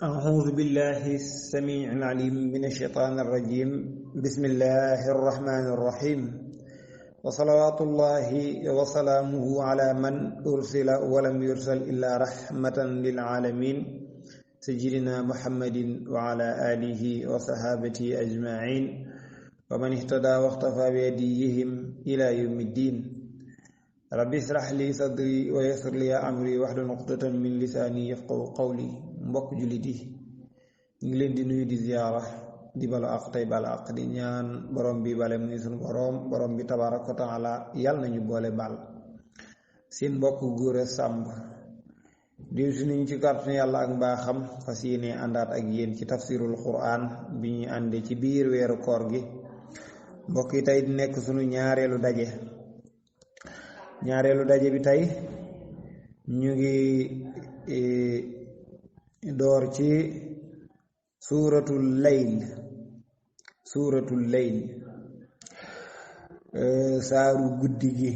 أعوذ بالله السميع العليم من الشيطان الرجيم بسم الله الرحمن الرحيم وصلوات الله وسلامه على من أرسل ولم يرسل إلا رحمة للعالمين سيدنا محمد وعلى آله وصحابته أجمعين ومن اهتدى واختفى بهديهم إلى يوم الدين ربي اشرح لي صدري ويسر لي أمري واحلل عقدة من لساني يفقهوا قولي mbokk jullit yi ñu ngi leen di nuyu di ziyaara di balu àq tey balu àq di ñaan borom bi bale muy sunu borom bi tabaaraka wa taala yàlla nañu boole bal seen mbokk Gora Samb di suñu ci kàttanu yàlla ak mbaaxam fas yéene àndaat ak yéen ci tafsirul Qur'an bi ñuy àndee ci biir weeru koor gi mbokk yi tey di nekk sunu ñaareelu daje bi tey ñu ngi door ci suuratul layl saaru guddi gi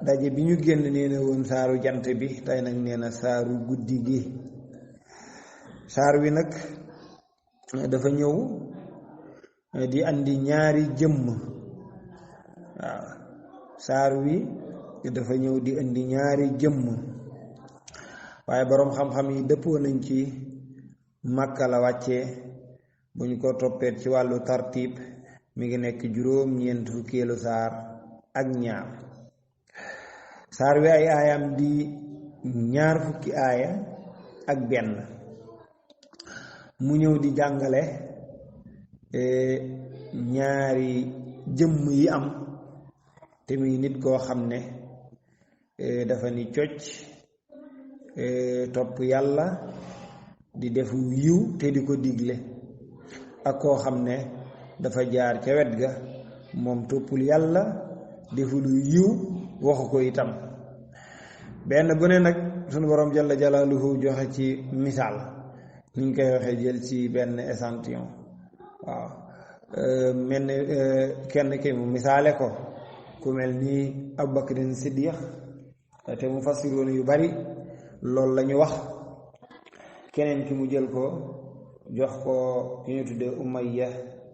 daje bi ñu génn nee na woon saaru jant bi tey nag nee na saaru guddi gi saar wi nag dafa ñëw di andi ñaari jëmm waaw saar wi dafa ñëw di andi ñaari jëmm waaye boroom xam-xam yi dëppoo nañ ci Makka la wàccee bu ñu ko toppeet ci wàllu tartib mi ngi nekk juróom-ñeent fukkeelu saar ak ñaar saar wi ay aayam di ñaar fukki aaya ak benn mu ñëw di jàngale ñaari jëmm yi am te muy nit koo xam ne dafa ni cocc topp yàlla di defu yiw te di ko digle ak koo xam ne dafa jaar ca wet ga moom toppul yàlla defu lu yiw waxu ko itam benn bu ne nag sunu borom jalla jalaaluhu joxe ci misaal ni ñu koy waxee jël ci benn échantillon waaw mel ni kenn ki mu misaale ko ku mel ni Abubakrin Siddiq te mu fassiroon yu bari loolu la ñu wax keneen ki mu jël ko jox ko ki ñu tuddee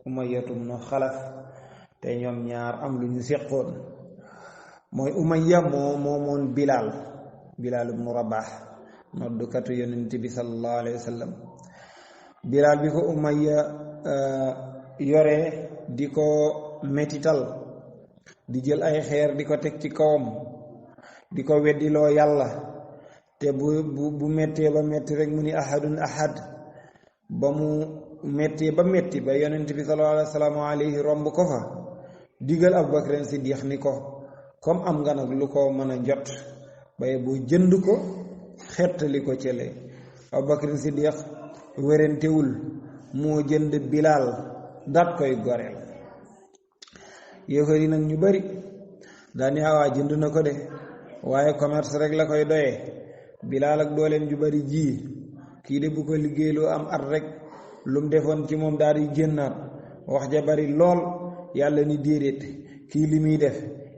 umayyatum no xalaf te ñoom ñaar am lu ñu seqoon mooy umayya moomoon bilaal ibnu rabax noddukatu yonent bi sallallahu alayhi wa sallam bilaal bi ko umayya yore di ko metital di jël ay xeer di ko teg ci kawam di ko weddiloo yàlla te bu mettee ba metti rek mu ni ahadun ahad ba mu mettee ba metti ba yonent bi sallallahu alayhi romb ko fa digal Abubakar Siddiq ni ko comme am nga nag lu ko mën a jot baye boo jënd ko xettali ko cële Abubakar Siddiq wérantewul moo jënd Bilaal daat koy goreel yéefar yi nag ñu bari daani awaa jënd na ko de waaye commerce rek la koy doyee Bilaal ak dooleem ju bari ji kii de bu ko liggéeyloo am at rek lu mu defoon ci moom daal di génnaat wax ja bari lool yàlla ni déedéet kii li muy def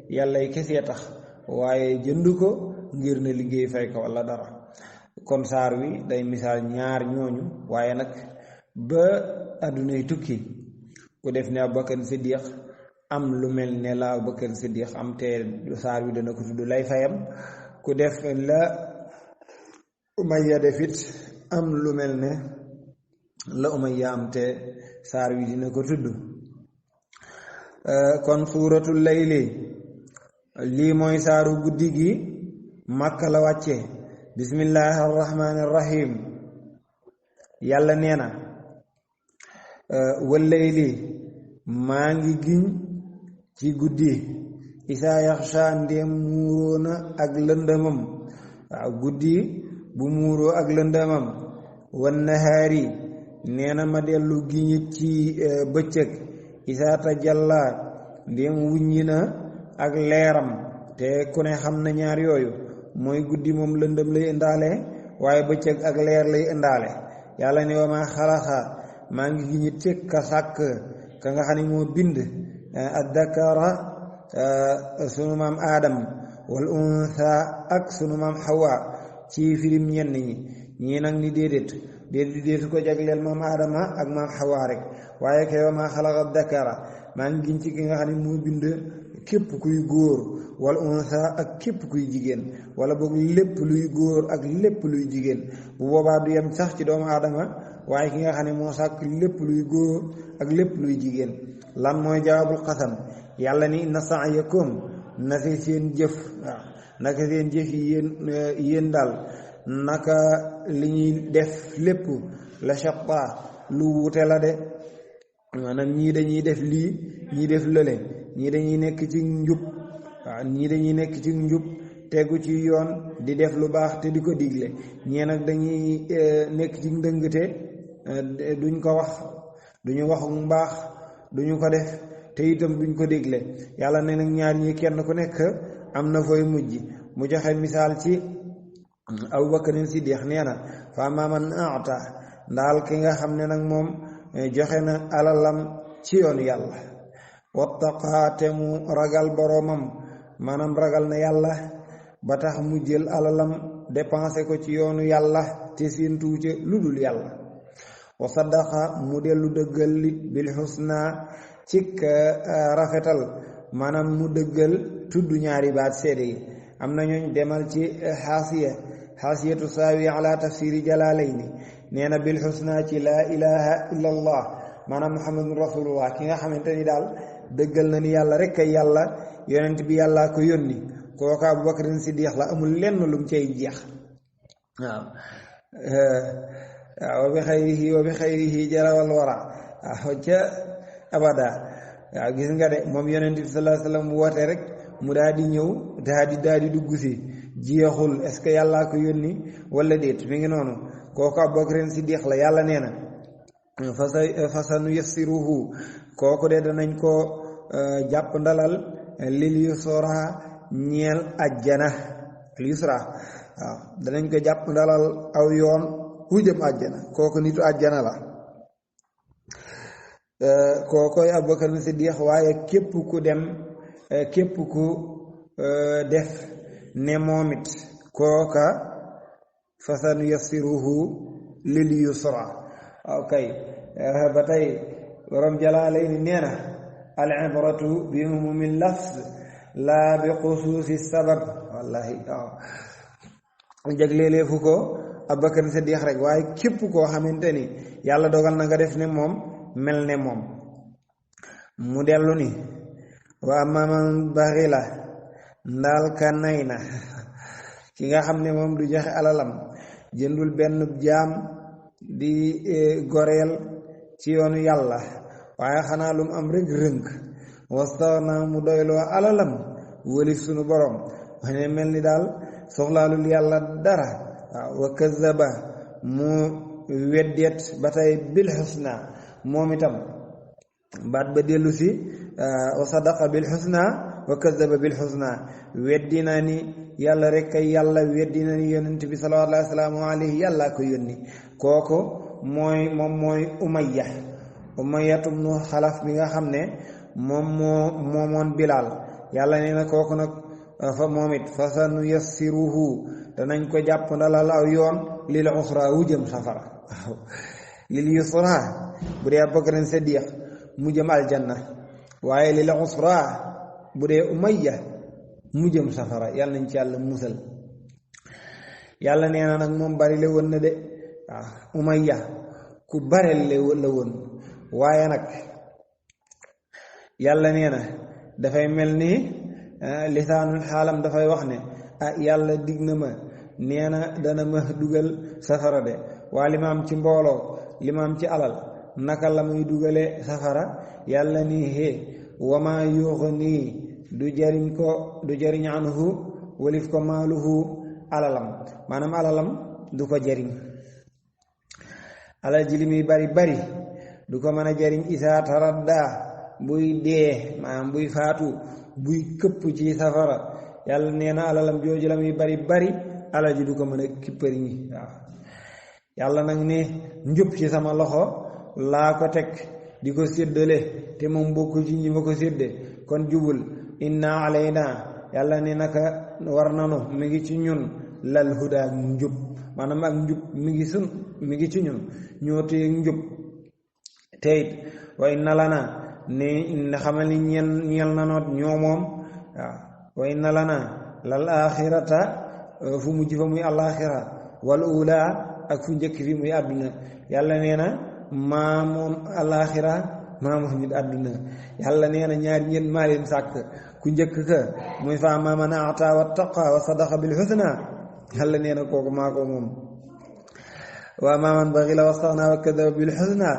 yàllay kesee tax waaye jënd ko ngir na liggéey fay ko walla dara kon saar wi day misaal ñaar ñooñu waaye nag ba àddunay tukki ku def ne Abubakar Siddiq am lu mel ne la Abubakar Siddiq am te saar wi dana ko tudd lay fayam ku def la Umayya defit am lu mel ne la Umayya am te saar wi dina ko tudd kon suuratul layli lii mooy saaru guddi gi Makka la wàcce bismillahi arrahmani arrahim yàlla nee na wal layli maa ngi giñ ci guddi isaa yaxsha ndéem muuroona ak lëndëmam waaw guddi bu muuroo ak lëndëmam wan nahaari nee na ma dellu giñit ci bëccëg isaa tajalla ndéem wuññi na ak leeram te ku ne xam na ñaar yooyu mooy guddi moom lëndëm lay indaale waaye bëccëg ak leer lay indaale yàlla ne wa ma xalaqa maa ngi giñit ci ka sàkk ka nga xam ne moo bind addakara sunu maam Adam wal untha ak sunu maam Hawa ci firim ñenn ñii nag ni déedéet ko jagleel maam Aadama ak maam Xawaa rek waaye kay wa maa xalaqa dakara maa ngi giñ ci ki nga xam ne moo bind képp kuy góor wal unsa ak képp kuy jigéen wala boog lépp luy góor ak lépp luy jigéen bu boobaa du yem sax ci doomu aadama waaye ki nga xam ne moo sàkk lépp luy góor ak lépp luy jigéen lan mooy jawaabul xasam yàlla ni inna sa'yakum naka seen jëf waaw naka seen jëf yi yéen daal naka li ñuy def lépp la shatta lu wute la de maanaam ñii dañuy def lii ñii def lële ñii dañuy nekk ci njub waaw ñii dañuy nekk ci njub tegu ci yoon di def lu baax te di ko digle ñee nag dañuy nekk ci ndëngte duñ ko wax duñu wax mbaax duñu ko def te itam duñ ko digle yàlla ne nag ñaar ñi kenn ku nekk am na fooy mujj mu joxe misaal ci Abubakarin Siddiq nee na fa ammaa man a'ta ndaal ki nga xam ne nag moom joxe na alalam ci yoonu yàlla wattaqaa te mu ragal boroomam maanaam ragal na yàlla ba tax mu jël alalam dépensé ko ci yoonu yàlla te séentu ca lu dul yàlla wa saddaqa mu dellu dëggal li bil husna cik rafetal maanaam mu dëggal tudd ñaari baat seede yi am na ñooñ demal ci xaasiyatu saawi ala tafsiri jalaalayni nee na bil husna ci laa ilaha illa allah maanaam muhammadun rasulullah ki nga xamante ni daal dëggal na ni yàlla rek ay yàlla yonent bi yàllaa ko yónni kooku Abubakarin Siddiq la amul lenn lum cay jeex waaw wa bi xayrihi jarawal wara waaw ca abada waaw gis nga de moom yonent bi sallallahu alayhi wasallam woote rek mu daal di ñëw daal di dugg si jeexul est-ce que yàllaa ko yónni wala déet mi ngi noonu kooku Abubakarin Siddiq la yàlla nee na fasanu yassiruhu kooku de danañ ko jàpp ndalal lil yusra ñeel ajjana al yusra waaw danañ ko jàpp ndalal aw yoon wu jëm ajjana kooku nitu ajjana la kookoy Abubakar Siddiq waaye képp ku def ne moom it kooka fasanu yassiruhu lil yusra ok ba tey borom Jalaalayni nee na al ibratu bi umumi lafz laa bi xusuusi sabab wallahi waaw jagleeleefu ko Abubakar Siddiq rek waaye képp koo xamante ni yàlla dogal na nga def ne moom mel ne moom mu dellu ni wa amma man baxila ndaal ka nay na ki nga xam ne moom du joxe alalam jëndul benn jaam di goreel ci yoonu yàlla waaye xanaa lum am rek rënk wastaxna mu doyloo alalam wëlif sunu borom wane mel ni daal soxlaalul yàlla dara waaw wa kazaba mu weddet ba tey bil husna moom itam baat ba dellu si wa sadaqa bil husna wa kazaba bil husna weddi na ni yàlla rek kay yàlla weddi na ni yonent bi sallallahu alayhi yàlla ko yónni kooku mooy Umayya ibnu Xalaf bi nga xam ne moom moo moomoon Bilaal yàlla nee na kooku nag fa moom it fa sanu yassiruhu danañ ko jàpp ndalal aw yoon lil usra wu jëm safara waaw lil yusra bu dee Abubakar Siddiq mu jëm aljanna waaye lil usra bu dee Umayya mu jëm safara yàlla nañ ci yàlla musal yàlla nee na nag moom bari le woon na de waaw Umayya ku bare le la woon waaye nag yàlla nee na dafay mel ni lisaanul xaalam dafay wax ne yàlla dig na ma nee na dana ma dugal safara de waaye li ma am ci mbooloo li ma am ci alal naka la muy dugale safara yàlla ni wama yuxni du jariñ anhu walif ko maaluhu alalam maanaam alalam du ko jariñ alal ji li muy bari du ko mën a jariñ isaa taradda buy dee maanaam buy faatu buy këpp ci safara yàlla nee na alalam jooju la muy bari alal ji du ko mën a kippariñi waaw yàlla nag ne njub ci sama loxo laa ko teg di ko séddale te moom bokku ci ñi ma ko sédde kon jubul inna alayna yàlla ne naka war nanu mi ngi ci ñun lal huda njub maanaam ak njub mi ngi ci ñun ñoo téye njub teyit way na la na ne xamal ni ñeel na noot ñoo moom waaw way na la na lal axirata fu mujj fa muy alaxira wal ula ak fu njëkk fi muy àdduna yàlla nee na maa moom alaxira maa moom nit àdduna yàlla nee na ñaari ñeen maa leen sàkk ku njëkk ka muy fa ma man ata wattaqa wa sadaqa bil husna yàlla nee na kooku maa ko moom wa ma man baxila wastaxna wa kadaba bil husna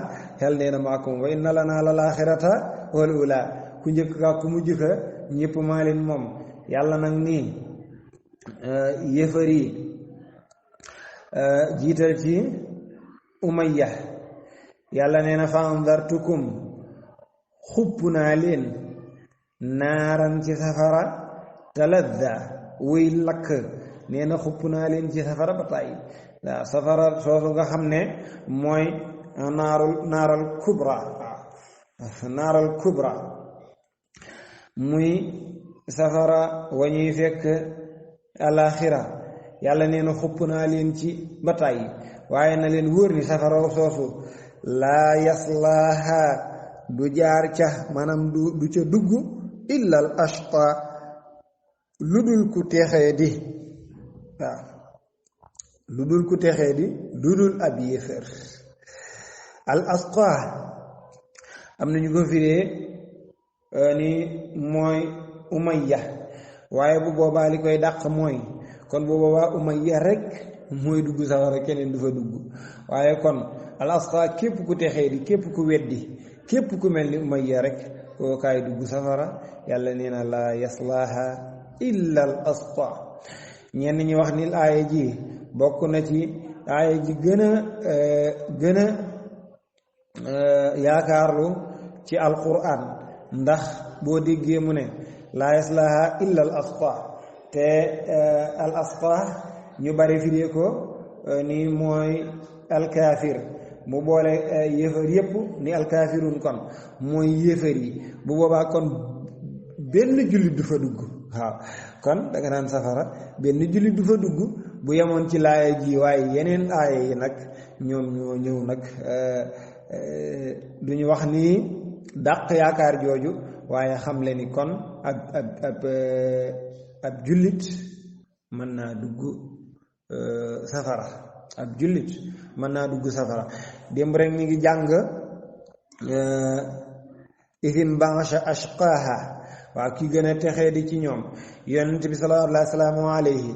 yàlla nee na maa ko moom wa inna lana lal axirata wal ula ku njëkk ka ku mujj ka ñëpp maa leen moom yàlla nag nii yëfar yi jiital ci umayya yàlla nee na fa andartukum xupp naa leen naaran ci safara taladda wuy lakk nee na xupp naa leen ci safara ba tàyyi waaw safara soosu nga xam ne mooy naaral kubra naaral kubra muy safara wa ñuy fekk alaxira yàlla nee na xupp naa leen ci ba tàyyi waaye na leen wóor ni safara soosu laa yaslaaha du jaar ca maanaam du ca dugg illa al ashqa lu dul ku texee di waaw lu dul ku texee di lu dul ab yéefar al asqa am nañu ko firee ni mooy umayya waaye bu boobaa li koy dàq mooy kon bu boobaa umayya rek mooy dugg safara keneen du fa dugg waaye kon al asqa képp ku texee di képp ku weddi képp ku mel ni umayya rek koo kaay dugg safara yàlla nee na laa yaslaaha illa al asqa ñenn ñi wax ni aaya ji bokk na ci aaya ji gën a yaakaarlu ci alquran ndax boo déggee mu ne laa yaslaaha illa al asqa te al asqa ñu bari firee ko ni mooy alkaafir mu boole yéefar yépp ni alkaafirun kon mooy yéefar yi bu boobaa kon benn jullit du fa dugg waaw kon danga naan safara benn jullit du fa dugg bu yemoon ci laaya ji waaye yeneen aaya yi nag ñoom ñoo ñëw nag duñu wax ni dàq yaakaar jooju waaye xam le ni kon ab jullit mën naa dugg safara ab jullit mën naa dugg safara démb rek mi ngi jàng isim baasha ashqaaha waaw ki gën a texee di ci ñoom yonent bi sallallahu alayhi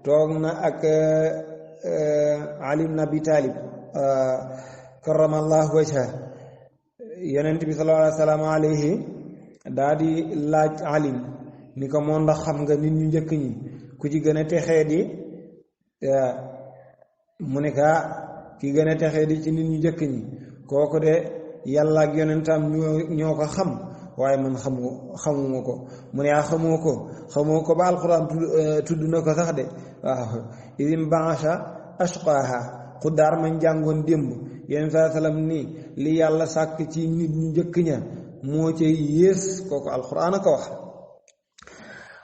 toog na ak Ali ibn Abi Talib karamallahu wajha yonent bi sallallahu alayhi daa di laaj alim ni ko moo ndax xam nga nit ñu njëkk ñi ku ci gën a texee di mu ne ka ki gën a texee di ci nit ñu njëkk ñi kooku de yàlla ak yonentam ñoo ko xam waaye man xamuma ko mu ne xamoo ko ba alquran tudd na ko sax de waaw idim baasha ashqaaha xuddaar mañ jàngoon démb yeneen saa salaam nii li yàlla sàkk ci nit ñu njëkk ña moo ca yées kooku alquran a ko wax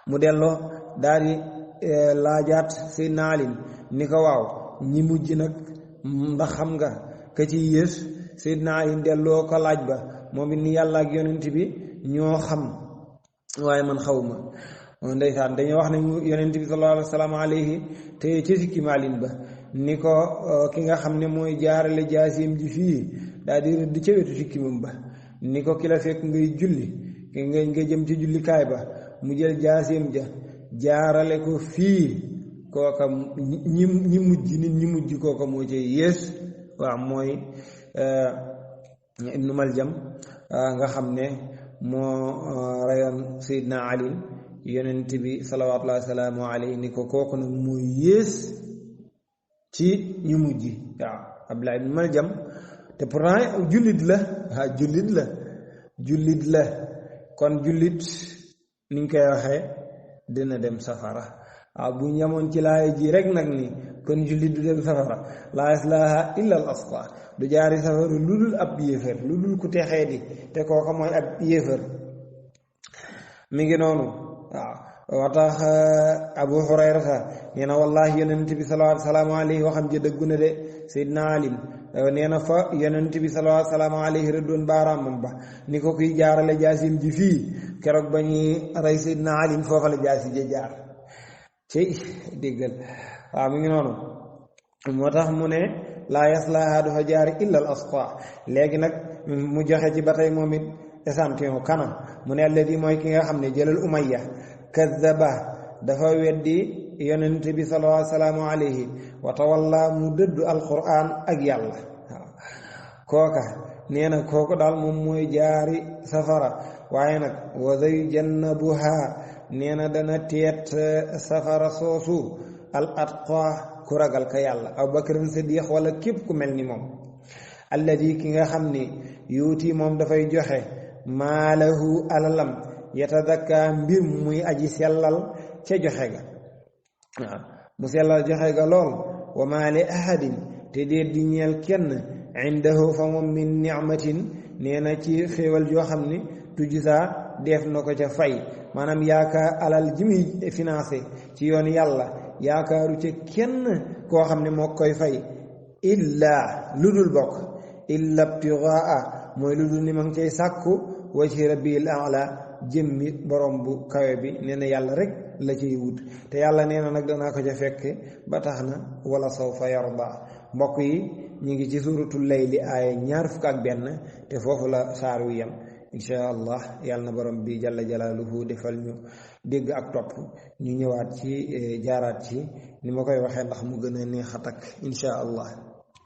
mu delloo daal di laajaat Seydina Ali ni ko waaw ñi mujj nag ndax xam nga ka ci yées Seydina Ali delloo ko laaj ba moom it ni yàlla ak yonent bi ñoo xam waaye man xawma ndeysaan dañoo wax ne yonent bi sallallahu alayhi te ci sikki maalin ba ni ko ki nga xam ne mooy jaarale jaasim ji fii daal di rëdd ca wetu sikkimam ba ni ko ki la fekk ngay julli nga jëm ci jullikaay ba mu jël jaasim ja jaarale ko fii kooka ñi mujj nit ñi mujj kooka moo ci yées waaw mooy ibnu Maljam nga xam ne moo rayoon Seydina Ali yonent bi salawaatullaahi wa salaamu alayhi ni ko kooku nag mooy yées ci ñu mujj waaw Abdullah ibnu Maljam te pourtant jullit la waaw jullit la kon jullit niñ koy waxee dina dem safara waaw bu ñu yemoon ci laay ji rek nag ni kon jullit du dem safara laa yaslaaha illa al asqa du jaari safara lu dul ab yéefar lu dul ku texee di te kooka mooy ab yéefar mi ngi noonu waaw wa tax Abu Hurayrata nee na wallahi yonent bi sallallahu alayhi waxam ji dëggu na de. Seydina Ali nee na fa yonent bi sallallahu alayhi rëddoon baaraamam ba ni ko kuy jaarale jaasim ji fii keroog ba ñuy rey Seydina Ali foofa la jaasi ji jaar ci déggal waaw mi ngi noonu moo tax mu ne laa yaslaaha du fa jaari illa al asqa léegi nag mu joxe ci ba tey moom it échantillon kanam mu ne alladi mooy ki nga xam ne jëlal Umayya kazzaba dafa weddi yonent bi sallallahu alayhi wa tawalla mu dëddu alquran ak yàlla waaw kooka nee na kooku daal moom mooy jaari safara waaye nag wa sayujannabuha nee na dana teet safara soosu al atqa ku ragal ka yàlla Abubakar Siddiq wala képp ku mel ni moom alladi ki nga xam ni yuuti moom dafay joxe maalahu alalam yatadakka mbir muy aji sellal ca joxe ga waaw mu sellal joxe ga lool wa maa li ahadin te déet di ñeel kenn indahu fa moom min nicmatin nee na ci xéewal joo xam ni tujsaa def na ko ca fay maanaam yaakaar alal ji muy financé ci yoon yàlla yaakaaru ca kenn koo xam ne moo koy fay illaa lu dul bokk illa ibtigaa mooy lu dul ni ma ngi cay sàkku wajhi rabbil a'la jëmmi borom bu kawe bi nee na yàlla rek la ciy wut te yàlla nee na nag danaa ko ca fekke ba tax na wala sawfa yarda mbokk yi ñu ngi ci suuratul layli aaya 21 te foofu la saar wi yam insha allah yàlla na borom bi jalla jalaaluhu defal ñu dégg ak topp ñu ñëwaat ci jaaraat ci ni ma koy waxee ndax mu gën a neex a takk insha allah